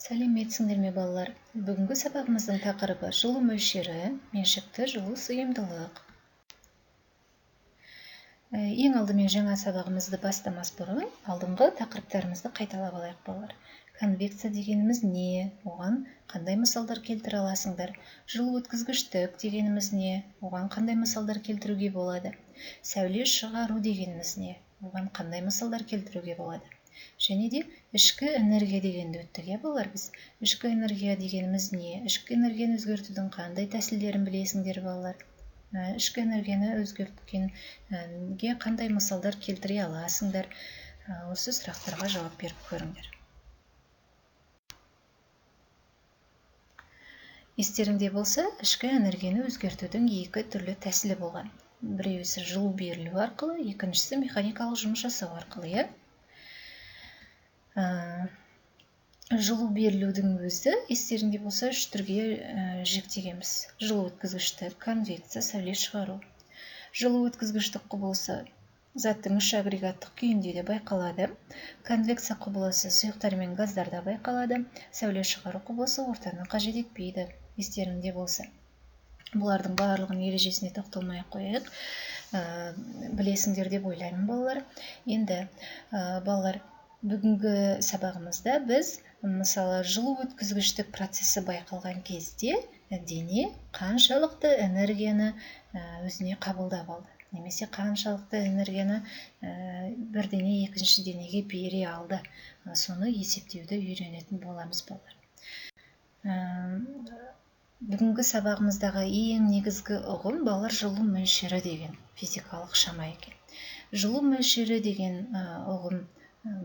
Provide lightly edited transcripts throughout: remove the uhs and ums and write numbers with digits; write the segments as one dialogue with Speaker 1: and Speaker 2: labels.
Speaker 1: Сәлеметсіңдер ме, балалар? Бүгінгі сабағымыздың тақырыбы жылу мөлшері, меншікті жылу сыйымдылық. Ең алдымен жаңа сабағымызды бастамас бұрын алдыңғы тақырыптарымызды қайталап алайық, балалар. Конвекция дегеніміз не? Оған қандай мысалдар келтіре аласыңдар? Жылу өткізгіштік дегеніміз не? Оған қандай мысалдар келтіруге болады? Сәуле шығару дегеніміз не? Оған қандай мысалдар келтіруге болады? Және де ішкі энергия дегенді өттік, иә, балалар, біз. Ішкі энергия дегеніміз не? Ішкі энергияны өзгертудің қандай тәсілдерін білесіңдер, балалар? Ішкі энергияны өзгерткенге қандай мысалдар келтіре аласыңдар? Осы сұрақтарға жауап беріп көріңдер. Естеріңде болса, ішкі энергияны өзгертудің екі түрлі тәсілі болған. Біреуісі жылу берілу арқылы, екіншісі механикалық жұмыс жасау арқылы, иә? Жылу берілудің өзі, естеріңде болса, үш түрге жіктегенбіз. Жылу өткізгіштік, конвекция, сәуле шығару. Жылу өткізгіштік құбылысы заттың үш агрегаттық күйінде де байқалады. Конвекция құбылысы сұйықтар мен газдарда байқалады. Сәуле шығару құбылысы ортаны қажет етпейді, естеріңде болса. Бұлардың барлығының ережесіне тоқталмай ақ қояйық. Білесіңдер деп ойлаймын, балалар. Енді, балалар, бүгінгі сабағымызда біз, мысалы, жылу өткізгіштік процесі байқалған кезде дене қаншалықты энергияны өзіне қабылдап алды, немесе қаншалықты энергияны бір дене екінші денеге бере алды, соны есептеуді үйренетін боламыз, балалар. Бүгінгі сабағымыздағы ең негізгі ұғым, балалар, жылу мөлшері деген физикалық шама екен. Жылу мөлшері деген ұғым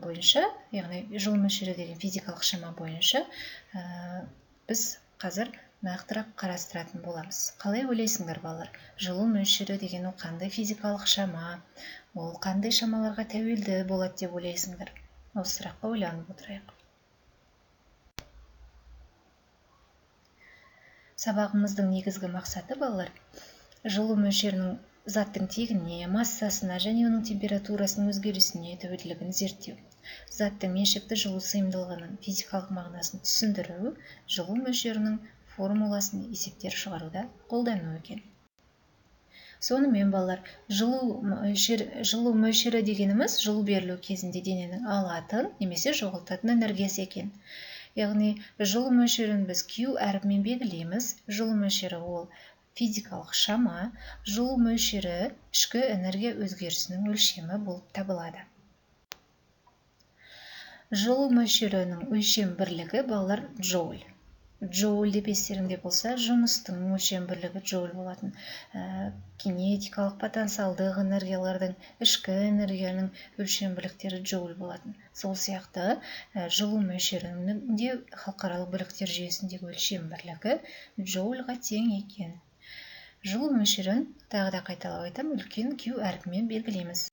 Speaker 1: бойынша, яғни жылу мөлшері деген физикалық шама бойынша біз қазір нақтырақ қарастыратын боламыз. Қалай ойлайсыңдар, балалар? Жылу мөлшері деген ол қандай физикалық шама? Ол қандай шамаларға тәуелді болады деп ойлайсыңдар? Осы сұраққа ойланып отырайық. Сабағымыздың негізгі мақсаты, балалар, жылу мөлшерінің заттың тегіне, массасына және оның температурасының өзгерісіне тәуелділігін зерттеу. Заттың меншікті жылу сыйымдылығының физикалық мағынасын түсіндіру, жылу мөлшерінің формуласын есептер шығаруда қолдану екен. Сонымен, балалар, жылу мөлшері дегеніміз жылу берілу кезінде дененің алатын немесе жоғалтатын энергиясы екен. Яғни жылу мөлшерін біз Q әрпімен белгілейміз. Жылу мөлшері ол физикалық шама, жылу мөлшері ішкі энергия өзгерісінің өлшемі болып табылады. Жылу мөлшерінің өлшем бірлігі, балалар, джоуль. Джоуль деп естеріңде болса, жұмыстың өлшем бірлігі джоуль болатын. Кинетикалық, потенциалдық энергиялардың, ішкі энергияның өлшем бірліктері джоуль болатын. Сол сияқты жылу мөлшерінің де халықаралық бірліктер жүйесіндегі өлшем бірлігі джоульға тең екен. Жылу мөлшерін, тағы да қайталап айтамын, үлкен Q әрпімен белгілейміз.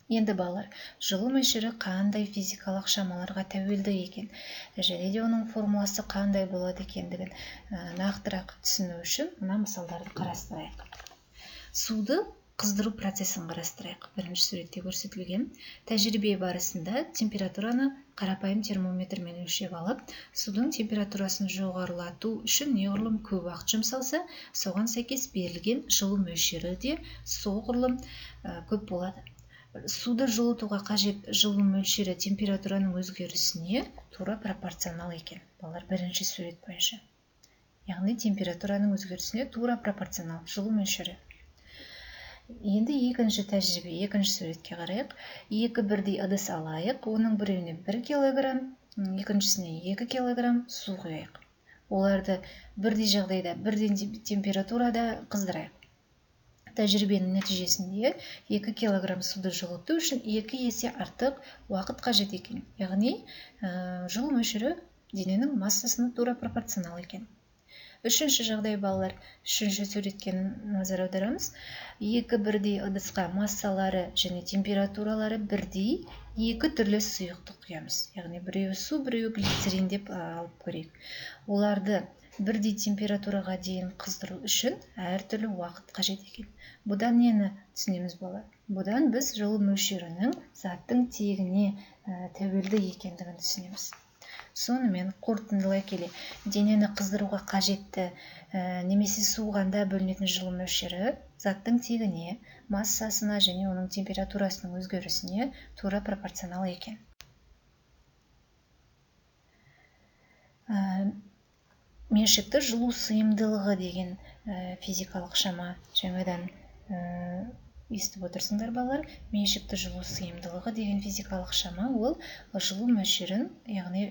Speaker 1: Енді, балалар, жылу мөлшері қандай физикалық шамаларға тәуелді екен және де оның формуласы қандай болады екендігін нақтырақ түсіну үшін мына мысалдарды қарастырайық. Суды қыздыру процесін қарастырайық. Бірінші суретте көрсетілген тәжірибе барысында температураны қарапайым термометрмен өлшеп алып, судың температурасын жоғарылату үшін неғұрлым көп уақыт жұмсалса, соған сәйкес берілген жылу мөлшері де соғұрлым көп болады. Суды жылытуға қажет жылу мөлшері температураның өзгерісіне тура пропорционал екен, балалар, бірінші сурет бойынша. Яғни температураның өзгерісіне тура пропорционал жылу мөлшері. Енді екінші тәжірибе, екінші суретке қарайық. Екі бірдей ыдыс алайық. Оның біреуіне 1 килограмм, екіншісіне 2 килограмм су құяйық. Оларды бірдей жағдайда, бірдей температурада қыздырайық. Тәжірибенің нәтижесінде 2 килограмм суды жылыту үшін 2 есе артық уақыт қажет екен. Яғни, жылу мөлшері дененің массасына тура пропорционал екен. Үшінші жағдай, балалар, үшінші суретке назар аударамыз. Екі бірдей ыдысқа массалары және температуралары бірдей екі түрлі сұйықтық құямыз. Яғни біреуі су, біреуі глицерин деп алып көрейік. Оларды бірдей температураға дейін қыздыру үшін әртүрлі уақыт қажет екен. Бұдан нені түсінеміз, балалар? Бұдан біз жылу мөлшерінің заттың тегіне тәуелді екендігін түсінеміз. Сонымен қорытындылай келе, денені қыздыруға қажетті немесе суығанда бөлінетін жылу мөлшері заттың тегіне, массасына және оның температурасының өзгерісіне тура пропорционал екен. Меншікті жылу сыйымдылығы деген физикалық шама жаңадан естіп отырсыңдар, балалар. Меншікті жылу сыйымдылығы деген физикалық шама ол жылу мөлшерін, яғни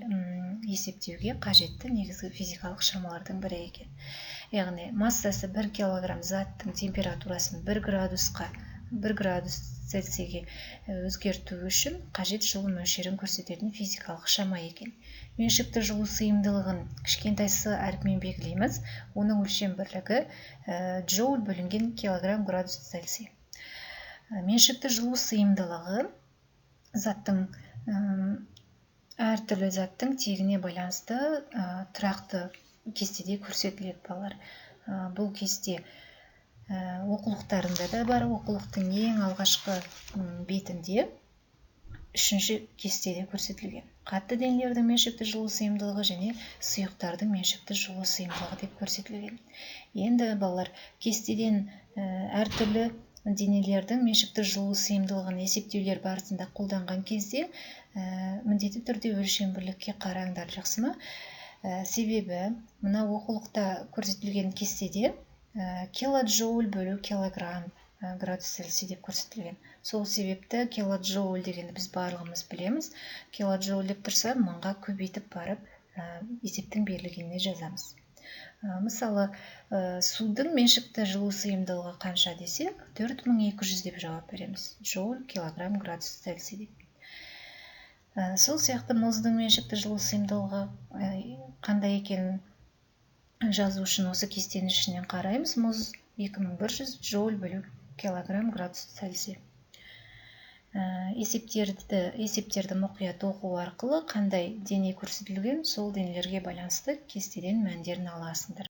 Speaker 1: есептеуге қажетті негізгі физикалық шамалардың бірі екен. Яғни массасы 1 килограмм заттың температурасын 1 градусқа, 1 градус Цельсийге өзгерту үшін қажет жылу мөлшерін көрсететін физикалық шама екен. Меншікті жылу сыйымдылығын кішкентай с әрпімен белгілейміз. Оның өлшем бірлігі джоуль бөлінген килограмм градус Цельсий. Меншікті жылу сыйымдылығы заттың әртүрлі заттың тегіне байланысты тұрақты кестеде көрсетіледі, балалар. Бұл кесте оқулықтарында да бар. Оқулықтың ең алғашқы бетінде 3-ші кестеде көрсетілген. Қатты денелердің меншікті жылу сыйымдылығы және сұйықтардың меншікті жылу сыйымдылығы деп көрсетілген. Енді балалар, кестеден әртүрлі денелердің меншікті жылу сыйымдылығын есептеулер барысында қолданған кезде міндетті түрде өлшем бірлікке қараңдар, жақсы ма? Себебі мына оқулықта көрсетілген кестеде килоджоуль бөлу килограмм градус Цельсий деп көрсетілген. Сол себепті килоджоуль дегенді біз барлығымыз білеміз. Килоджоуль деп тұрса, мыңға көбейтіп барып есептің берілгеніне жазамыз. Мысалы, судың меншікті жылу сыйымдылығы қанша десек, 4200 деп жауап береміз. Джоуль килограмм градус Цельсий деп. Сол сияқты мұздың меншікті жылу сыйымдылығы қандай екенін жазу үшін осы кестенің ішінен қараймыз. Мұз 2100 джоуль бөлу килограмм градус Цельсий. Есептерді мұқият оқу арқылы қандай дене көрсетілген, сол денелерге байланысты кестеден мәндерін аласыңдар.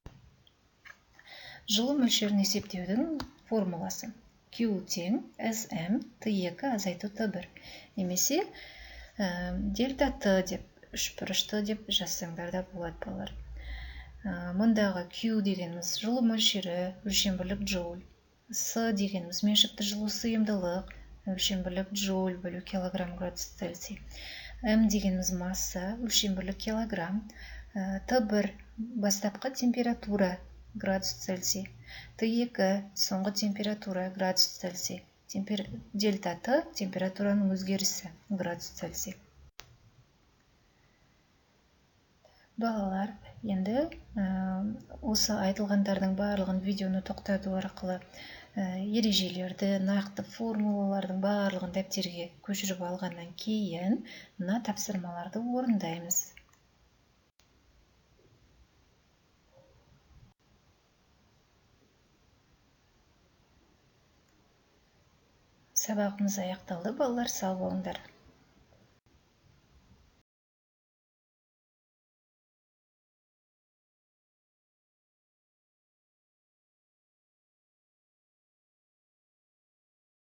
Speaker 1: Жылу мөлшерін есептеудің формуласы Q тең SM T2 азайту T1 немесе дельта Т деп үшбұрышты деп жазсаңдар да болады, балалар. Мұндағы Q дегеніміз жылу мөлшері, өлшем бірлік джоуль, С дегеніміз меншікті жылу сыйымдылық, өлшем бірлік джоуль бөлу килограмм градус Цельсий, М дегеніміз масса, өлшем бірлік килограмм, Т1 бастапқы температура градус Цельсий, Т2 соңғы температура градус Цельсий, дельта Т температураның өзгерісі градус Цельсий. Балалар, енді осы айтылғандардың барлығын видеоны тоқтату арқылы ережелерді, нақты формулалардың барлығын дәптерге көшіріп алғаннан кейін мына тапсырмаларды орындаймыз. Сабағымыз аяқталды, балалар, сау болыңдар.